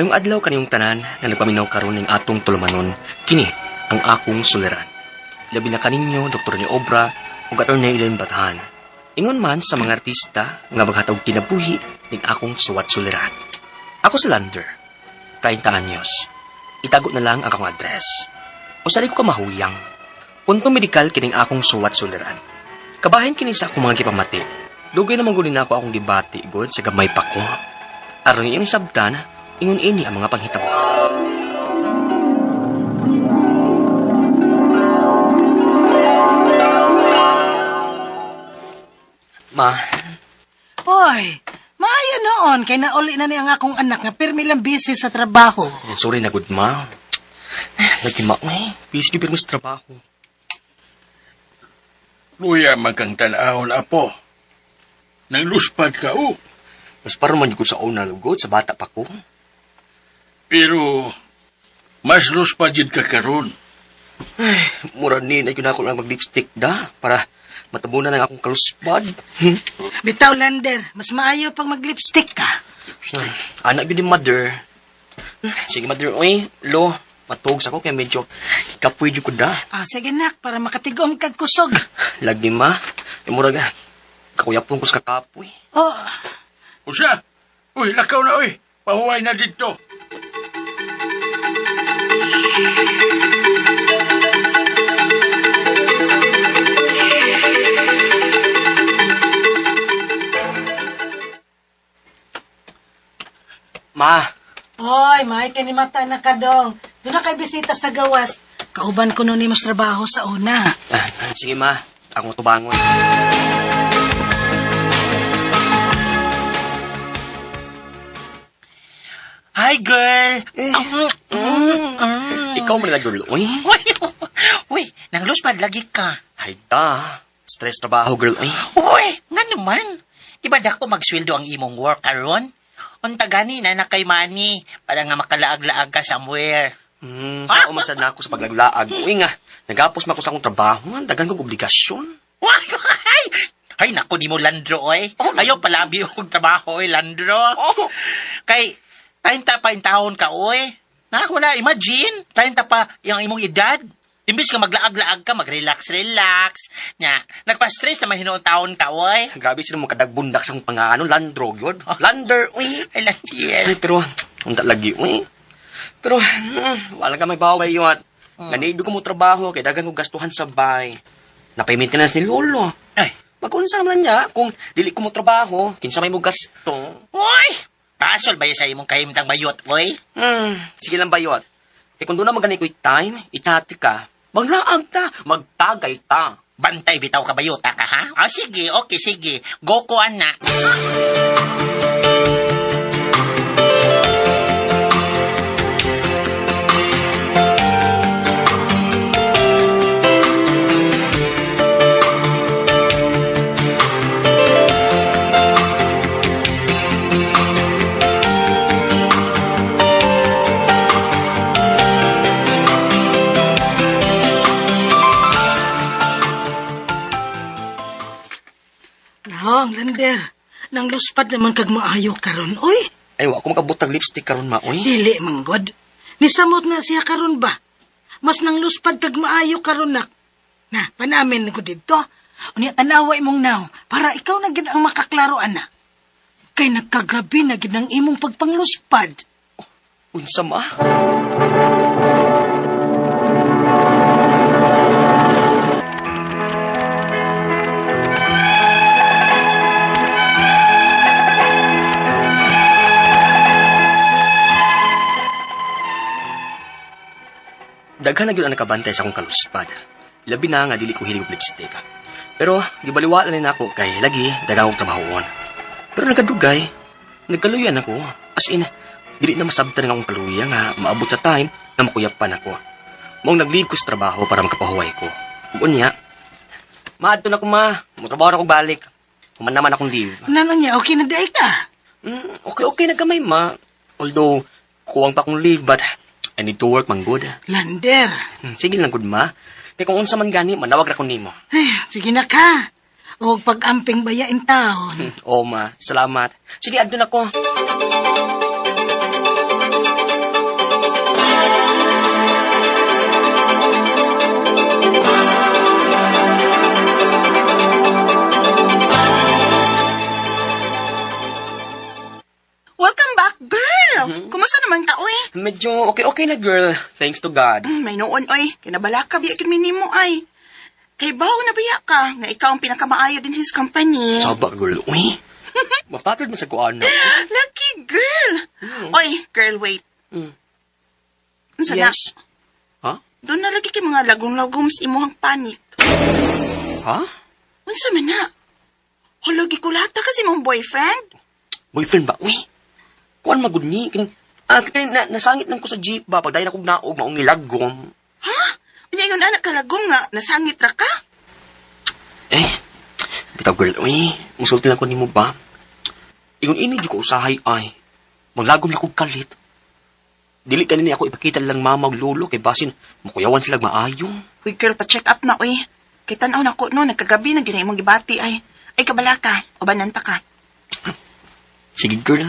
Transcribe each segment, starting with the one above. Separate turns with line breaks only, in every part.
Mayong adlaw kaniyong tanan nga nagpaminaw karon ning atong tulumanon, kini ang akong suliran. Labi na kaninyo Dr. ni Obra ug Attorney Elaine Batahan. Ingon man sa mga artista nga maghatag kinabuhi ning akong suwat suliran. Ako si Lander, 30 anyos. Itago na lang ang akong address. Usa ko ka mahuyang. Punto medikal kining akong suwat suliran. Kabahin kini sa akong mga gipamati. Dugay naman gud nako akong gibati god sa gamay pa ko. Aron iyong sabtan, ingon ini ang mga panghitabo. Ma,
Hoy, maayo noon kay nauli na ni ang akong anak nga pirmi lang busy sa trabaho.
Sorry na good ma. Lagi ma, eh. Busy gyud pirmi sa trabaho.
Luya man kang tan-awon, apo. Nang luspad ka, oh.
Mas parang man ko sa una lugod, sa bata pa ko.
Pero, mas luspad yun ka karon.
Ay, mura ni na yun ako lang mag-lipstick da para matabunan ang akong kaluspad.
Bitaw, Lander, mas maayo pag mag-lipstick ka.
Anak yun ni mother. Sige, mother, oy, lo, matug sa ko kaya medyo kapoy ko da.
Ah, sige nak, para makatigom kag kusog.
Lagi ma, mura ga, kakuyapon ko sa kakapoy.
Oh,
Usa! Uy, lakaw na, uy. Pahuway na dito.
Ma,
Hoy, may kani mata na kadong. Doon na kay bisita sa gawas. Kauban ko nun nimo sa trabaho sa una.
ah, sige ma, ako tubangon.
Hi, girl!
Ikaw man lang, girl, oy.
Uy, uy, nang luspad lagi ka.
Hay ta, stress trabaho, girl, oy.
Uy, nga naman. Di ba dako magsweldo ang imong work karon? Unta gani na na kay money para nga makalaag-laag ka somewhere.
Sa umasad na ako sa paglaglaag. Uy nga, nagapos man ako sa akong trabaho. Ang dagan kong obligasyon.
Uy, ay, ay nako di mo Landro oy. Ayaw palabi og trabaho oy Landro.
Oh.
Kay 30 pa in taon ka oy. Na wala imagine 30 pa yung imong edad. Imbis ka maglaag-laag ka, mag-relax, relax. Nya, nagpa-stress naman hinuon taon ka, oy.
Grabe sila mga kadagbundak sa akong pangano. Landro, yun. Lander, uy.
Ay, Landier.
Ay, pero, unta lagi, uy. Pero, wala ka may baway yun. At, Nanido ko mo trabaho, kay dagan kong gastuhan sa bay. Napay maintenance ni Lolo.
Ay,
Magunsa naman niya kung dili ko mo trabaho, kinsa may mo gasto.
Uy! Pasol ba sa imong kahimtang bayot, oy?
Sige lang bayot. Eh kung doon na magani ko'y time, ichati ka. Maglaag ta, magtagay ta.
Bantay bitaw ka bayot, ka, ha? Ah, sige, okay, sige. Go ko, ana.
Nahong, Lander. Nang luspad naman kag maayo karon, oy.
Ay, wa ko makabutag lipstick karon ma, uy.
Dili manggod. Nisamot na siya karon ba? Mas nang luspad kag maayo karon nak. Na, panamin ko didto. Unya tanawa imong naw para ikaw na gid ang makaklaro ana. Kay nagkagrabe na gid ang imong pagpangluspad.
Unsa ma? Daghan na gyud ang nakabantay sa akong kaluspad. Labi na nga dili ko hilig og lipstick. Pero gibaliwala ni nako kay lagi daghang akong trabahoon. Pero nagkadugay, nagkaluyan ako. As in, dili na masabtan ang akong kaluya nga maabot sa time na makuyapan ako. Maong nag-leave ko sa trabaho para makapahuway ko. Ug unya, maadto na ko ma, motrabaho na ko balik. Human naman akong leave.
Nano niya, okay na day ka.
Okay, okay na gamay ma. Although, kuwang pa akong leave but I need to work man good.
Lander.
Sige lang good ma. Kay kung unsa man gani, manawag ra ko nimo.
Ay, sige na ka. O pag-amping bayain taon.
Oo ma, salamat. Sige, adto na ko. Medyo okay-okay na, girl. Thanks to God.
May noon, oy. Kinabala ka, biya nimo ay. Kay bawo na biya ka, nga ikaw ang pinakamaayo din his company.
Saba, girl. Uy. Ma-flattered man sa kuan na.
Lucky girl! Oy, girl, wait. Unsa na?
Yes. Ha?
Doon na lagi kay mga lagong-lagom sa imuhang panic.
Ha?
Unsa man na? Hala, gikulata kasi mong boyfriend?
Boyfriend ba? Uy. Kuan magud ni. Kin, kini na, nasangit lang ko sa jeep ba. Pagdayon akong naog, maong nilagom.
Ha? Unya ingon anak kalagom nga, nasangit ra ka?
Eh, bitaw girl, uy. Musulti lang ko nimo ba? Ingon ini di ko usahay ay. Maglagom na kong kalit. Dili kanini ako ipakita lang mama ug lolo kay basin mukuyawan sila maayo.
Uy, girl, pa-check up na, uy. Kay tan-aw na ko, no, nagkagrabi na gina imong gibati, ay. Ay, kabala ka, o bananta ka.
Sige girl.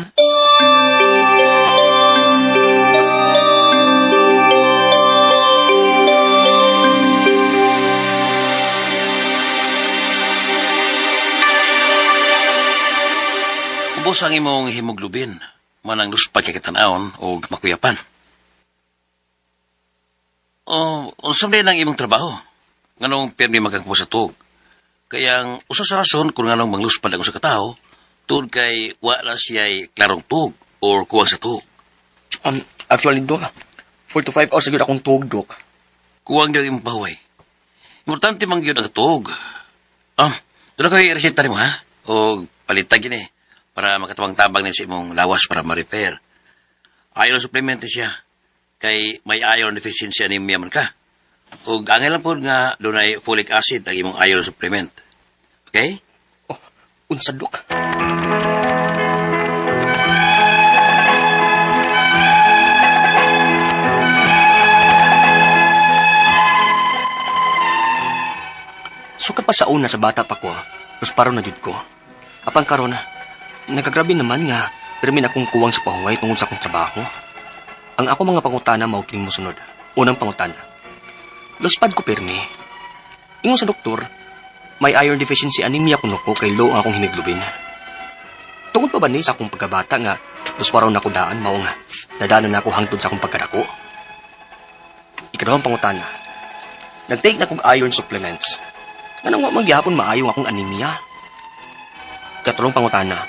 Ubos ang imong hemoglobin. Manang luspad kay kitan-awon o makuyapan. O, unsa man ang imong trabaho? Nganong pirmi magkangko sa tuog? Kaya ang usa sa rason kung nganong mangluspad ang usa ka tawo, tuod kay wala siya'y klarong tuog or kuwang sa tuog.
Actually, Dok, 4 to 5 hours agad akong tuog, Dok.
Kuwang gyud imong pahuway. Importante man gyud ang tuog. Ah, doon ko i-reseta nimo ha? O palitag yun eh, para makatawang-tabang ni sa imong lawas para ma-repair. Iron supplement ni siya. Kay may iron deficiency anemia man ka. O angay lang po nga dunay folic acid ang imong iron supplement. Okay?
Oh, unsa, Dok? Sukat pa sa una sa bata pa ko, paro na jud ko. Apan karon, nagagrabe naman nga pirmi na akong kuwang sa pahuway tungod sa akong trabaho. Ang ako mga pangutana mao kining mosunod. Unang pangutana. Luspad ko pirmi. Ingon sa doktor, may iron deficiency anemia kuno ko kay low ang akong hemoglobin. Tungod pa ba ni sa akong pagkabata nga luswaraw na ko daan mao nga nadaanan na ako hangtod sa akong pagkadako. Ikaduhang pangutana. Nag-take na kog iron supplements. Nganong wa man gihapon maayo ang akong anemia? Katulong pangutana.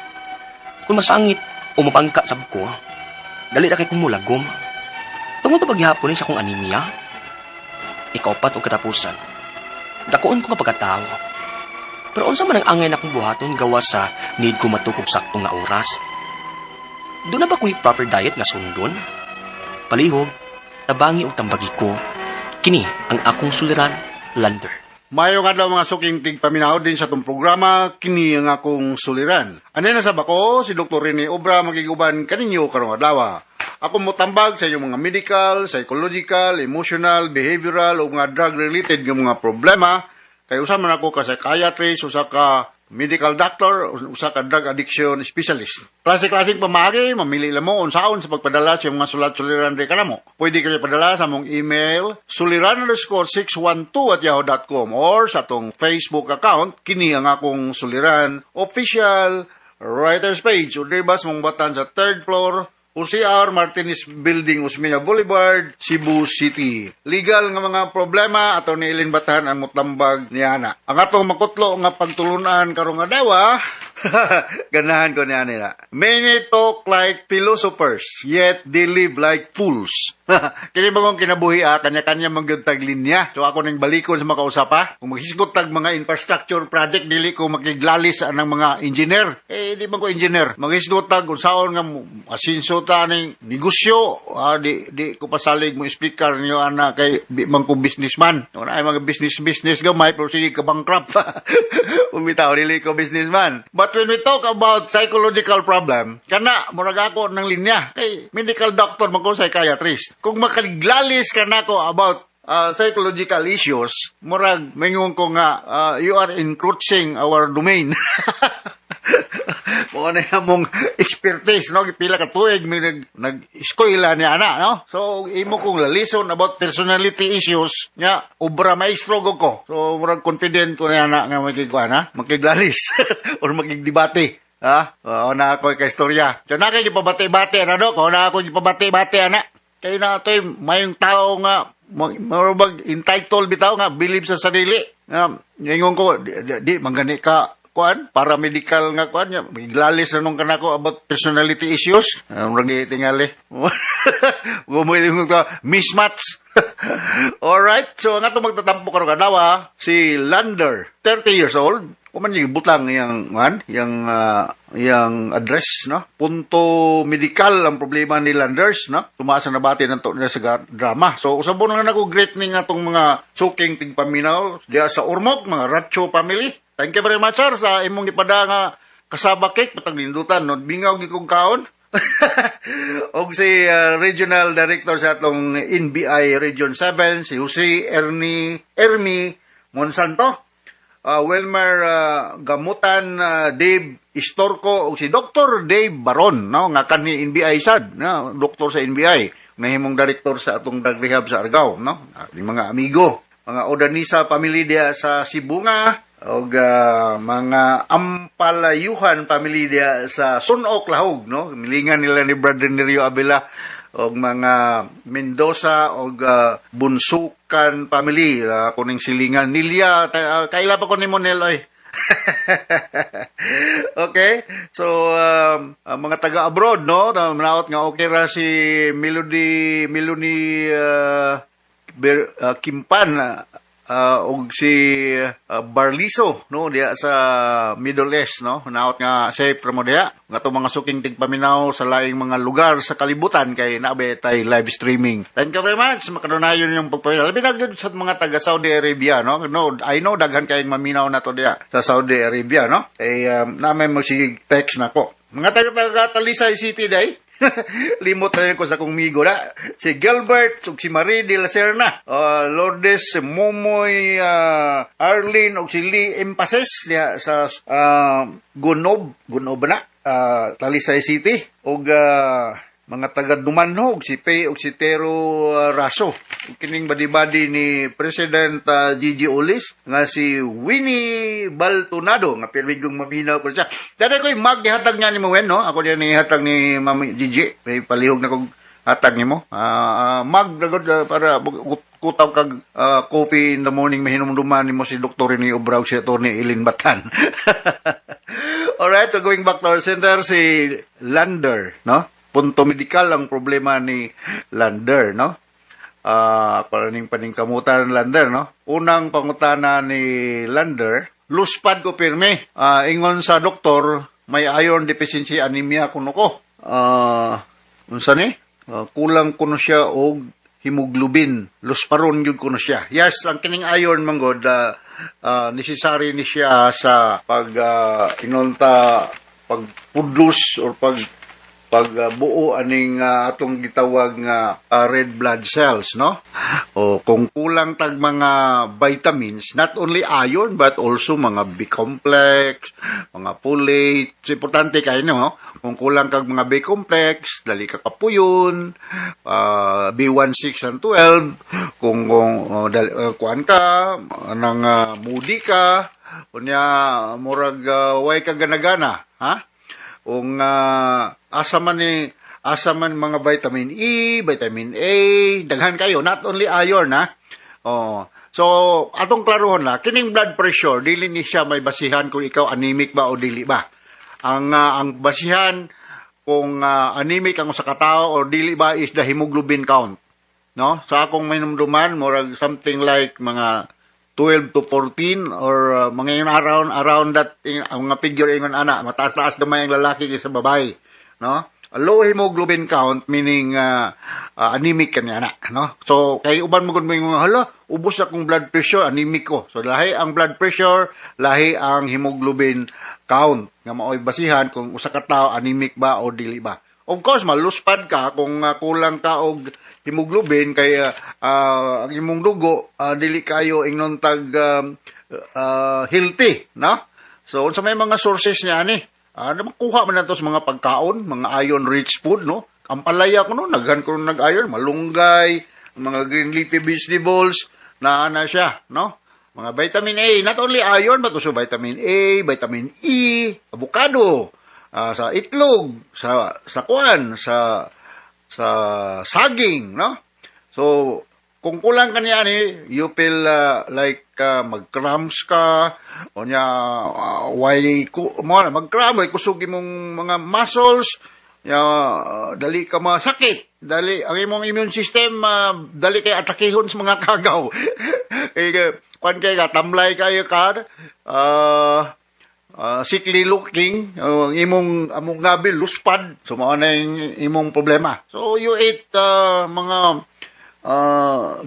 Kung masangit o mapangka sab ko, dali ra kay kong mulagom. Tungod pa paghihapon ni sa akong anemia? Ikaupat o katapusan. Dakoon ko nga pagkatao. Pero unsa man ang angay na akong buhaton gawa sa need ko matukog sakto nga oras? Doon na ba ko'y proper diet nga sundon? Palihog, tabangi og tambagi ko. Kini ang akong suliran, Lander.
Mayong adlaw mga suking tigpaminaw din sa itong programa, kini ang akong suliran. Ano na sa bako, si Dr. Rene Obra magiguban kaninyo karong adlaw. Ako motambag sa inyong mga medical, psychological, emotional, behavioral o mga drug-related nga mga problema. Kay usa man ako ka psychiatrist, usa ka medical doctor, usa ka drug addiction specialist. Klase-klaseng pamaagi, mamili lang mo unsaon sa pagpadala sa mga sulat-suliran di kanamo. Pwede kayo padala sa mong email suliran_612@yahoo.com or sa atong Facebook account kini ang akong suliran official writers page o dibas mong batan sa third floor OCR Martinez Building, Osmeña Boulevard, Cebu City. Legal nga mga problema ato ni Ilin Batahan ang mutambag niya na. Ang atong makutlo nga pagtulunan karong adlaw, ganahan ko niya nila. Many talk like philosophers, yet they live like fools. Kini bagong kinabuhi kanya-kanya man gyud tag linya. So ako ning balikon sa makausap ha. Kung maghisgot tag mga infrastructure project dili ko makiglalis anang mga engineer. Eh di man ko engineer. Maghisgot tag unsaon nga asinso ta ning negosyo, di ko pasalig mo explicar niyo ana kay di man ko businessman. Una ay mga business business gamay pero sige ka bankrupt. Umitaw dili ko businessman. But when we talk about psychological problem, kana murag ako ng linya. Kay medical doctor man ko, psychiatrist. Kung makaglalis ka nako about psychological issues, murag mingon ko nga you are encroaching our domain. Mao na mong expertise, no? Pila ka tuig may nag-eskwela niya ana, no? So imo kong lalison about personality issues nya obra maestro go ko. So murag confident ko niya ana nga makigkuan ha, makiglalis or makigdebate. Ha? Oo na ako kay istorya. So na kay gipabati-bati ana do, ko na ako gipabati-bati ana. Kay na atoy mayong tao nga marubag entitled bitaw nga believe sa sarili. Nga ingon ko di mangani ka kuan paramedical nga kuan nya iglalis na nung kanako about personality issues. Murag di tingali. Gumoy ko mismatch. Alright, so ang atong magtatampo karon kadlaw si Lander, 30 years old. Kuman yung butang yang man, yang address, no? Punto medical ang problema ni Landers, no? Tumaas ang nabati ng to niya sa drama. So usabon lang nako great ning atong mga suking tigpaminaw diya sa Ormoc, mga Racho family. Thank you very much, sir, sa imong gipada nga cassava cake patag nindutan, no? Bingaw gyud kong kaon. Og si Regional Director sa atong NBI Region 7, si Jose Ernie Ermi Monsanto, Wilmer Gamutan, Dave Istorco ug si Dr. Dave Baron, no, nga kanhi NBI sad, no, doktor sa NBI, nahimong director sa atong drug rehab sa Argao, no. Yung mga amigo, mga Odanisa family diya sa Sibonga og mga Ampalayuhan family diya sa Sunok Lahug, no, milingan nila ni Brother Nerio Abela, og mga Mendoza og Bunsukan family, kuning silingan Nilya, kaila pa ko nimo, Nel, oy. Okay. So, ang mga taga-abroad, no? Na manaot nga okay ra si Melody, Melody Kimpan og si Barliso, no, diya sa Middle East, no, naot nga safe ra mo diya nga atong mga suking tigpaminaw sa laing mga lugar sa kalibutan kay nabe tay live streaming. Thank you very much, makadunayon yung pagpaminaw, labi na gyud sa mga taga Saudi Arabia, no. No, I know daghan kayong maminaw na to diya sa Saudi Arabia, no, kay namin magsigig text nako mga taga taga Talisay City day. Limot na ko sa kong migo na. Si Gilbert, ug si Marie de la Serna, Lourdes, si Momoy, Arlene, ug si Lee Empases diha sa Gunob, Gunob na, Talisay City, ug mga taga Dumanhog, si Pay ug si Tero Raso. Ug kining badi-badi ni President Gigi Ulis nga si Winnie Baltonado nga pirmi kong maminaw ko siya. Dada ko'y maghihatag niya ni mo, Wen, no? Ako diyan nihatag ni Mami Gigi. May palihog na kong hatag nimo. Mag nagod para kutaw kag coffee in the morning, mahinumduman nimo si Dr. Rene Obrao, si Atty. Ilin Batan. Alright, so going back to our center, si Lander, no? Punto medical ang problema ni Lander, no? Para ning paningkamutan ng Lander, no? Unang pangutana ni Lander, luspad ko pirmi. Ingon sa doktor, may iron deficiency anemia kuno ko. Unsa ni? Kulang kuno siya og hemoglobin. Lusparon gyud kuno siya. Yes, ang kining iron manggod necessary ni siya sa pag inonta pagpudlos or pag pagbuo aning atong gitawag nga red blood cells, no? O kung kulang tag mga vitamins, not only iron but also mga B complex, mga folate. So, importante kayo, no? Kung kulang kag mga B complex, dali ka kapuyon, B16 and 12, kung oh, dali, kuan ka, nang moody ka, unya murag way ka gana-gana, ha? Kung asa man mga vitamin E, vitamin A, daghan kayo, not only iron, ha. Oh. So, atong klaruhon na, kining blood pressure, dili ni siya may basihan kung ikaw anemic ba o dili ba. Ang basihan kung anemic ang usa ka tawo o dili ba is the hemoglobin count. No? Sa akong mainumduman, murag something like mga 12 to 14 or mga yun around around that ang mga figure ingon ana, mataas-taas gamay ang lalaki kaysa babae, no? A low hemoglobin count meaning anemic kanya na, no? So kay uban mo gud mo yung hala, ubos akong blood pressure, anemic ko. So lahi ang blood pressure, lahi ang hemoglobin count nga maoy basihan kung usa ka tawo anemic ba o dili ba. Of course, maluspad ka kung kulang ka og hemoglobin kay ang imong dugo dili kayo ingnon tag healthy, no? So unsa may mga sources niya ani? Makuha man nato sa mga pagkaon, mga iron rich food, no? Ampalaya ko no, naghan ko nag-iron, malunggay, mga green leafy vegetables, na ana siya, no? Mga vitamin A, not only iron but also vitamin A, vitamin E, avocado, sa itlog, sa kuan, sa sa saging, no? So kung kulang ka niya ni, you feel like mag-cramps ka, o niya, why, ku, mo na, mag-cramp, way kusog imong mga muscles, ya, dali ka masakit, dali, ang imong immune system, dali kay atakihon sa mga kagaw. Kay, kwan kay ka, tamlay kayo ka, sickly looking, ang imong among ngabil luspad, so mao na yung imong problema. So you ate mga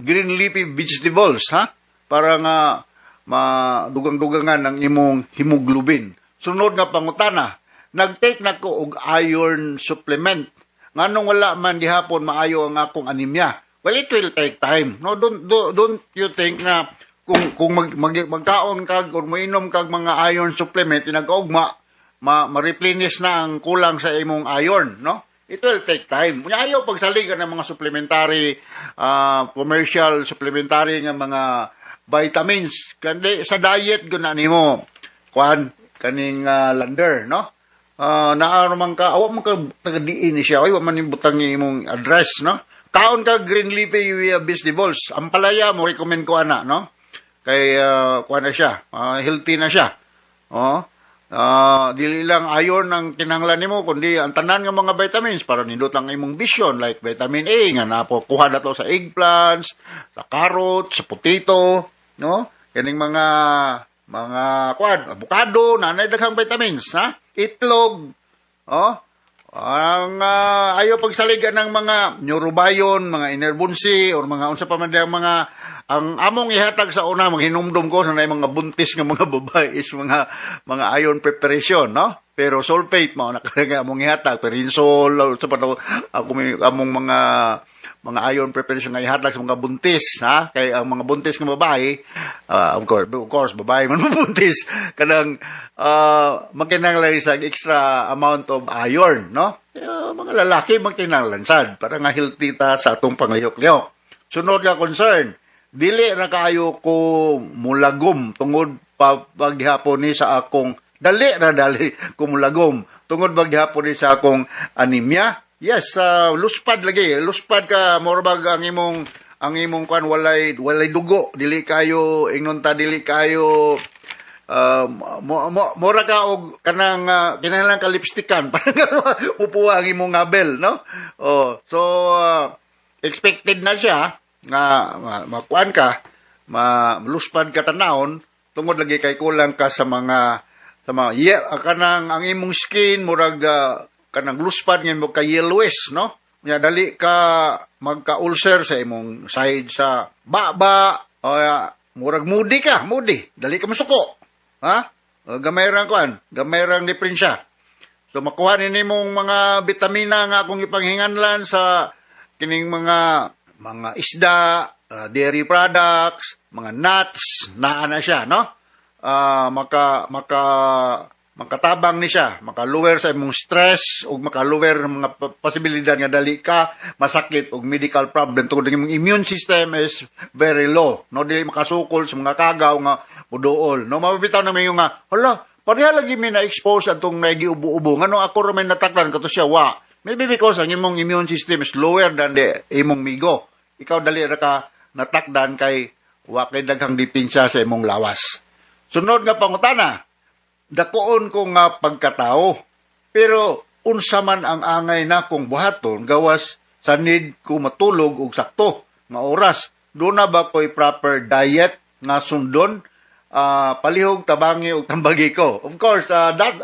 green leafy vegetables, ha? Para nga madugang-dugangan ang imong hemoglobin. Sunod nga pangutana, nag-take na ko og iron supplement. Nganong wala man gihapon maayo ang akong anemia? Well, it will take time. No, don't you think na kung magkaon kag or moinom kag mga iron supplement, inagaugma ma-replenish na ang kulang sa imong iron, no? It will take time. Unya ayaw pagsalig ng mga supplementary, commercial supplementary nga mga vitamins. Kandi sa diet gud na nimo kuan kaning lander, no? Naa man ka, awa man ka taga diin ni siya, ay wa man ni butang imong address, no? Kaon ka green leafy vegetables. Ampalaya mo recommend ko ana, no? Kay kuan na siya, healthy na siya. Oh. Dili lang iron ang kinahanglan nimo kundi ang tanan nga mga vitamins para nindot ang imong vision, like vitamin A nga napo kuha na to sa eggplants, sa carrots, sa potato, no? Kining mga kuan, avocado, nanay daghang vitamins, ha? Itlog, oh. Ang ayaw pagsaligan ng mga neurobion, mga Enervon-C, or mga unsa pa man diyang mga ang among ihatag sa una, maghinumdum ko sa na mga buntis nga mga babae is mga iron preparation, no? Pero sulfate mao na kaya among ihatag, Perinsol, sa pa to, ako may among mga iron preparation nga ihatag sa mga buntis, ha? Kay ang mga buntis nga babae, of course, babae man mabuntis, kanang magkinahanglan sa extra amount of iron, no? Mga lalaki magkinahanglan sad para nga healthy ta sa atong panglihok-lihok. Sunod nga concern, dili ra kaayo ko mulagom tungod pa paghapon ni sa akong dali ra dali ko mulagom tungod paghapon ni sa akong anemia. Yes, luspad lagi, luspad ka, mura bag ang imong kuan walay dugo, dili kayo ingnon ta dili kayo mo, mura ka og kanang kinahanglan ka lipstickan para upuha ang imong ngabel, no? Oh, so expected na siya nga makuan ka, maluspad ka tanawon tungod lagi kay kulang ka sa mga yeah, kanang ang imong skin murag kanang luspad nga mo ka yellowish, no? Nya dali ka magka-ulcer sa imong side sa baba o murag moody ka, moody, dali ka masuko. Ha? Gamay rang kuan, gamay rang diferensya. So makuha ni nimong mga bitamina nga akong ipanghinganlan sa kining mga isda, dairy products, mga nuts, naa na siya, no? Maka maka makatabang ni siya, maka-lower sa imong stress ug maka-lower ng mga posibilidad nga dali ka masakit og medical problem tungod ang imong immune system is very low, no? Dili makasukol sa mga kagaw nga muduol, no? Mabitaw na mayo nga, hala, pareha lagi mi na-expose atong nagiubo-ubo, ngano ako ra may nataklan kato siya wa? Maybe because ang imong immune system is lower than the imong migo. Ikaw dali ra ka natakdan kay wa kay daghang depensa sa imong lawas. Sunod nga pangutana, dakoon ko nga pagkatao. Pero unsa man ang angay nakong buhaton gawas sa need ko matulog og sakto nga oras? Duna ba ko'y proper diet nga sundon? Palihog tabangi og tambagi ko. Of course,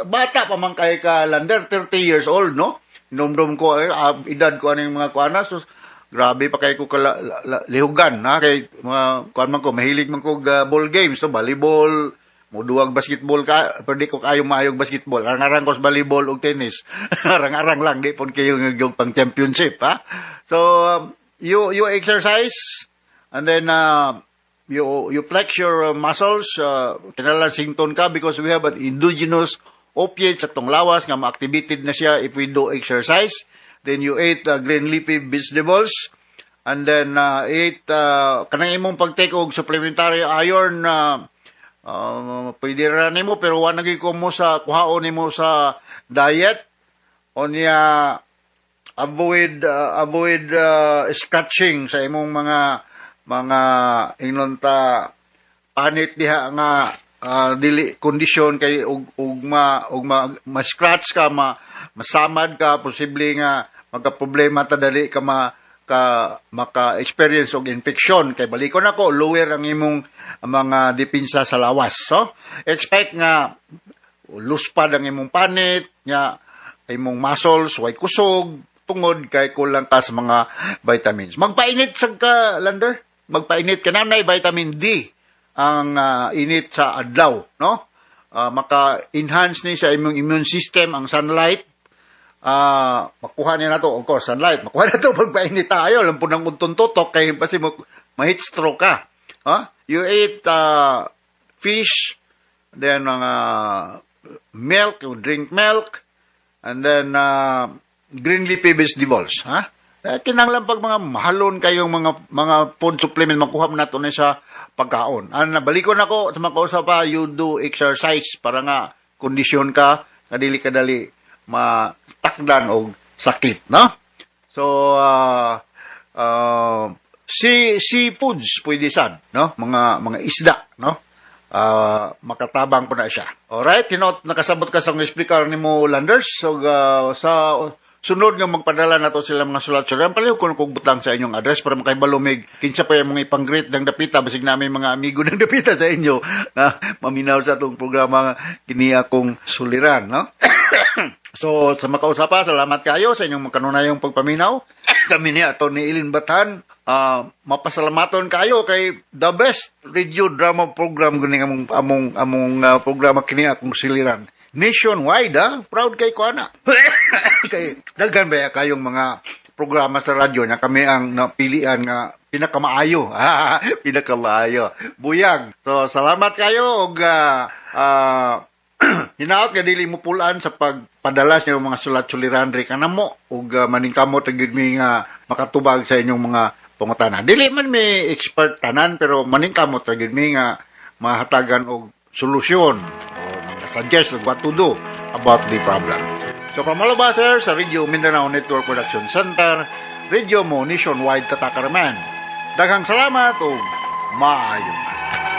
bata pa man kay ka, Lander, 30 years old, no? Hinumdum ko, eh, edad ko aning mga kuana. So, grabe pa kay ko kala, lihugan, ha? Kay mga kuan man ko, mahilig man ko ball games, so volleyball, muduwag basketball ka, pero di ko kayo maayog basketball. Arang-arang ko sa volleyball ug tennis. Arang-arang lang, di pon kayo yung pang championship, ha? So, you exercise, and then, you flex your muscles, kinahanglan sington ka because we have an endogenous opiate sa tong lawas nga ma-activated na siya if we do exercise. Then you ate green leafy vegetables, and then ate kanang imong pag-take og supplementary iron, pwede ra nimo pero wa na gyud ko mo sa kuhaon nimo sa diet. Unya Avoid scratching sa imong mga ingnon ta panit diha nga dili kondisyon kay ug ma, ma-scratch ka, masamad ka, posible nga magka problema ta, dali ka ma ka maka-experience og infection kay balikon ako, lower ang imong mga depensa sa lawas. So expect nga luspad ang imong panit nya, imong muscles way kusog tungod kay kulang ka sa mga vitamins. Magpainit sad ka, Lander. Magpainit ka na, vitamin D ang init sa adlaw, no? Maka-enhance ni sa imong immune system ang sunlight. Makuha niya na to, of course, sunlight. Makuha na to pagpainit tayo. Alam po ng untong tutok kay basi mo ma-heat stroke ka. Ha? You ate fish, then mga milk, you drink milk, and then green leafy vegetables. Ha? Eh, kinahanglan pag mga mahalon kayong mga food supplement, makuha mo nato na sa pagkaon. Ano, balikon ako sa makausap pa, you do exercise para nga kondisyon ka, nga dili ka dali matakdan og sakit, no? So, seafoods pwede sad, no? Mga isda, no? Makatabang po na siya. Alright, hinot nakasabot ka sa speaker nimo, Landers. So sa sunod nga magpadala na to sila mga sulat sulat. Palihog ko kung butang sa inyong address para makahibalo mig kinsa pa yung mga ipang-greet ng dapita, basig namin mga amigo ng dapita sa inyo na maminaw sa atong programa kini akong suliran, no? So, sa makausapa, salamat kayo sa inyong kanunayong pagpaminaw. Kami ni ato ni Ilin Batan, mapasalamaton kayo kay the best radio drama program gani among programa kini akong suliran. Nationwide, ah. Proud kay ko ana. Kay daghan ba kayong mga programa sa radyo na kami ang napilian nga pinakamaayo. Pinakamaayo. Buyag. So, salamat kayo og hinaot nga dili mo pulaan sa pagpadala sa inyong mga sulat-suliran diri kanamo ug maningkamot ang gyud mi nga makatubag sa inyong mga pangutana. Dili man mi expert tanan pero maningkamot ra gyud mi nga mahatagan og solusyon o mga suggest on what to do about the problem. So from all of us here sa Radio Mindanao Network Production Center, Radio mo nationwide tatakaraman. Daghang salamat ug maayong adlaw.